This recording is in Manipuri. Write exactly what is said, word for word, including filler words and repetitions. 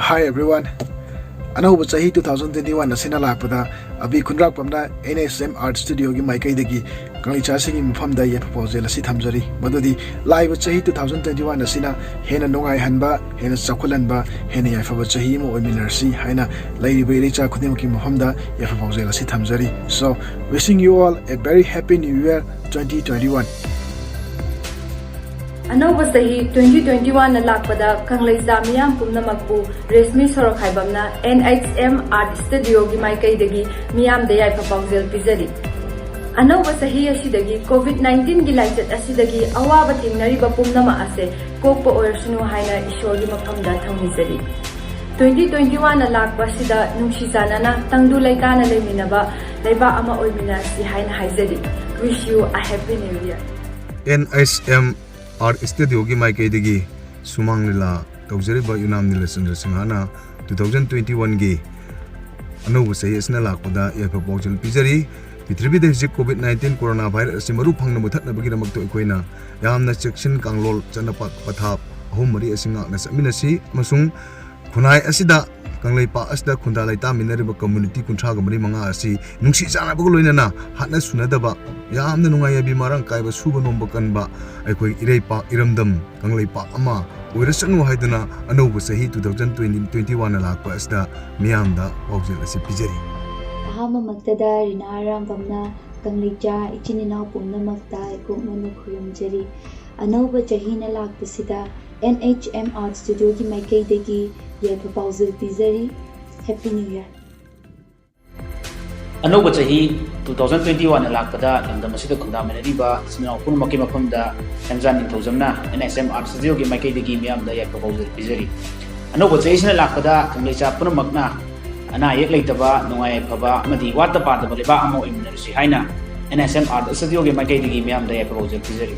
Hi everyone. ꯑꯅꯧꯕ ꯆꯍꯤ two thousand twenty one ꯑꯁꯤꯅ ꯂꯥꯛꯄꯗ ꯑꯕꯤ ꯈꯨꯟꯗ꯭ꯔꯥꯛꯄꯝꯅ N H M Art Studioꯒꯤ ꯃꯥꯏꯀꯩꯗꯒꯤ ꯀꯪꯂꯩꯆꯥꯁꯤꯡꯒꯤ ꯃꯐꯝꯗ ꯌꯥꯏꯐ ꯄꯥꯎꯖꯦꯜ ꯑꯁꯤ ꯊꯝꯖꯔꯤ꯫ ꯃꯗꯨꯗꯤ ꯂꯥꯛꯏꯕ ꯆꯍꯤ two thousand twenty one ꯑꯁꯤꯅ ꯍꯦꯟꯅ ꯅꯨꯡꯉꯥꯏꯍꯟꯕ, ꯍꯦꯟꯅ ꯆꯥꯎꯈꯠꯍꯟꯕ, ꯍꯦꯟꯅ ꯌꯥꯏꯐꯕ ꯆꯍꯤ ꯑꯃ ꯑꯣꯏꯃꯤꯟꯅꯔꯁꯤ ꯍꯥꯏꯅ ꯂꯩꯔꯤꯕ ꯏꯔꯩꯆꯥ ꯈꯨꯗꯤꯡꯃꯛꯀꯤ ꯃꯐꯝꯗ ꯌꯥꯏꯐ ꯄꯥꯎꯖꯦꯜ ꯑꯁꯤ ꯊꯝꯖꯔꯤ꯫ So, wishing you all a very happy new year twenty twenty one. ꯑꯅꯧꯕ ꯆꯍꯤ twenty twenty one ꯂꯥꯛꯄꯗ ꯀꯪꯂꯩꯆꯥ ꯃꯤꯌꯥꯝ ꯄꯨꯝꯅꯃꯛꯄꯨ Rashmi ꯁꯣꯔꯣꯛꯈꯥꯏꯕꯝꯅ N H M Art Studioꯒꯤ ꯃꯥꯏꯀꯩꯗꯒꯤ ꯃꯤꯌꯥꯝꯗ ꯌꯥꯏꯐ ꯄꯥꯎꯖꯦꯜ ꯄꯤꯖꯔꯤ꯫ ꯑꯅꯧꯕ ꯆꯍꯤ ꯑꯁꯤꯗꯒꯤ COVID nineteen ꯒꯤ ꯂꯥꯏꯆꯠ ꯑꯁꯤꯗꯒꯤ ꯑꯋꯥꯕ ꯊꯦꯡꯅꯔꯤꯕ ꯄꯨꯝꯅꯃꯛ ꯑꯁꯦ ꯀꯣꯛꯄ ꯑꯣꯏꯔꯁꯅꯨ ꯍꯥꯏꯅ ꯏꯁꯣꯔꯒꯤ ꯃꯐꯝꯗ ꯊꯧꯅꯤꯖꯔꯤ꯫ Twenty twenty one ꯂꯥꯛꯄ ꯑꯁꯤꯗ ꯅꯨꯡꯁꯤ ꯆꯥꯟꯅꯅ ꯇꯪꯗꯨ ꯂꯩꯇꯥꯅ ꯂꯩꯃꯤꯟꯅꯕ ꯂꯩꯕꯥꯛ ꯑꯃ ꯑꯣꯏꯃꯤꯟꯅꯁꯤ ꯍꯥꯏꯅ ꯍꯥꯏꯖꯔꯤ꯫ Wish you a happy new year. N H M Art Studioꯒꯤ ꯃꯥꯏꯀꯩꯗꯒꯤ ꯁꯨꯃꯥꯡ ꯂꯤꯂꯥ ꯇꯧꯖꯔꯤꯕ ꯌꯨꯅꯥꯝ ꯅꯤꯂꯆꯟꯗ꯭ꯔ ꯁꯤꯡꯍꯅ two thousand twenty oneꯒꯤ ꯑꯅꯧꯕ ꯆꯍꯤ ꯑꯁꯤꯅ ꯂꯥꯛꯄꯗ ꯌꯥꯏꯐ ꯄꯥꯎꯖꯦꯜ ꯄꯤꯖꯔꯤ꯫ ꯄ꯭ꯔꯤꯊꯤꯕꯤꯗ ꯍꯧꯖꯤꯛ COVID nineteen corona virus ꯑꯁꯤ ꯃꯔꯨ ꯐꯪꯅ ꯃꯨꯊꯠꯅꯕꯒꯤꯗꯃꯛꯇ ꯑꯩꯈꯣꯏꯅ ꯌꯥꯝꯅ ꯆꯦꯛꯁꯤꯟ ꯀꯥꯡꯂꯣꯟ ꯆꯠꯅ ꯄ- ꯄꯊꯥꯞ ꯑꯍꯨꯝ ꯃꯔꯤ ꯑꯁꯤ ꯉꯥꯛꯅ ꯆꯠꯃꯤꯟꯅꯁꯤ ꯑꯃꯁꯨꯡ ꯈꯨꯟꯅꯥꯏ ꯑꯁꯤꯗ ꯀꯪꯂꯩꯄꯥꯛ ꯑꯁꯤꯗ ꯈꯨꯟꯗꯥ ꯂꯩꯇꯥꯃꯤꯟꯅꯔꯤꯕ community ꯀꯨꯟꯊ꯭ꯔꯥꯒ ꯃꯔꯤ ꯃꯉꯥ ꯑꯁꯤ ꯅꯨꯡꯁꯤ ꯆꯥꯟꯅꯕꯒ ꯂꯣꯏꯅꯅ ꯍꯥꯠꯅ ꯁꯨꯅꯗꯕ ꯌꯥꯝꯅ ꯅꯨꯡꯉꯥꯏ ꯌꯥꯏꯕꯤ ꯃꯔꯥꯡ ꯀꯥꯏꯕ ꯁꯨꯕ ꯅꯣꯝꯕ ꯀꯟꯕ ꯑꯩꯈꯣꯏ ꯏꯔꯩꯄꯥꯛ ꯏꯔꯝꯗꯝ ꯀꯪꯂꯩꯄꯥꯛ ꯑꯃ ꯑꯣꯏꯔꯁꯅꯨ ꯍꯥꯏꯗꯨꯅ ꯑꯅꯧꯕ ꯆꯍꯤ two thousand twenty twenty one ꯂꯥꯛꯄ ꯑꯁꯤꯗ ꯃꯤꯌꯥꯝꯗ ꯄꯥꯎꯖꯦꯜ ꯑꯁꯤ ꯄꯤꯖꯔꯤ꯫ ꯑꯍꯥꯟꯕꯃꯛꯇꯗ ꯔꯤꯅꯥ ꯑꯔꯥꯝꯕꯝꯅ ꯀꯪꯂꯩꯆꯥ ꯏꯆꯤꯟ ꯏꯅꯥꯎ ꯄꯨꯝꯅꯃꯛꯇ ꯏꯀꯣꯛꯅꯅ ꯈꯨꯔꯨꯝꯖꯔꯤ꯫ ꯑꯅꯧꯕ ꯆꯍꯤꯅ ꯂꯥꯛꯄꯁꯤꯗ N H M Art Studioꯒꯤ ꯃꯥꯏꯀꯩꯗꯒꯤ ꯌꯥꯏꯐ ꯄꯥꯎꯖꯦꯜ ꯄꯤꯖꯔꯤ꯫ Happy New Year! ꯑꯅꯧꯕ ꯆꯍꯤ two thousand twenty one ꯂꯥꯛꯄꯗ ꯂꯝꯗꯝ ꯑꯁꯤꯗ ꯈꯨꯟꯗꯥꯃꯤꯟꯅꯔꯤꯕ ꯏꯆꯤꯟ ꯏꯅꯥꯎ ꯄꯨꯝꯅꯃꯛꯀꯤ ꯃꯐꯝꯗ ꯍꯦꯝꯖꯥꯟ ꯅꯤꯡꯊꯧꯖꯝꯅ N H M Art Studioꯒꯤ ꯃꯥꯏꯀꯩꯗꯒꯤ ꯃꯤꯌꯥꯝꯗ ꯌꯥꯏꯐ ꯄꯥꯎꯖꯦꯜ ꯄꯤꯖꯔꯤ꯫ ꯑꯅꯧꯕ ꯆꯍꯤꯁꯤꯅ ꯂꯥꯛꯄꯗ ꯀꯪꯂꯩꯆꯥ ꯄꯨꯝꯅꯃꯛꯅ ꯑꯅꯥ ꯑꯌꯦꯛ ꯂꯩꯇꯕ, ꯅꯨꯡꯉꯥꯏ ꯌꯥꯏꯐꯕ ꯑꯃꯗꯤ ꯋꯥꯠꯇ ꯄꯥꯗꯕ ꯂꯩꯕꯥꯛ ꯑꯃ ꯑꯣꯏꯃꯤꯟꯅꯔꯁꯤ ꯍꯥꯏꯅ N H M Art Studioꯒꯤ ꯃꯥꯏꯀꯩꯗꯒꯤ ꯃꯤꯌꯥꯝꯗ ꯌꯥꯏꯐ ꯄꯥꯎꯖꯦꯜ ꯄꯤꯖꯔꯤ꯫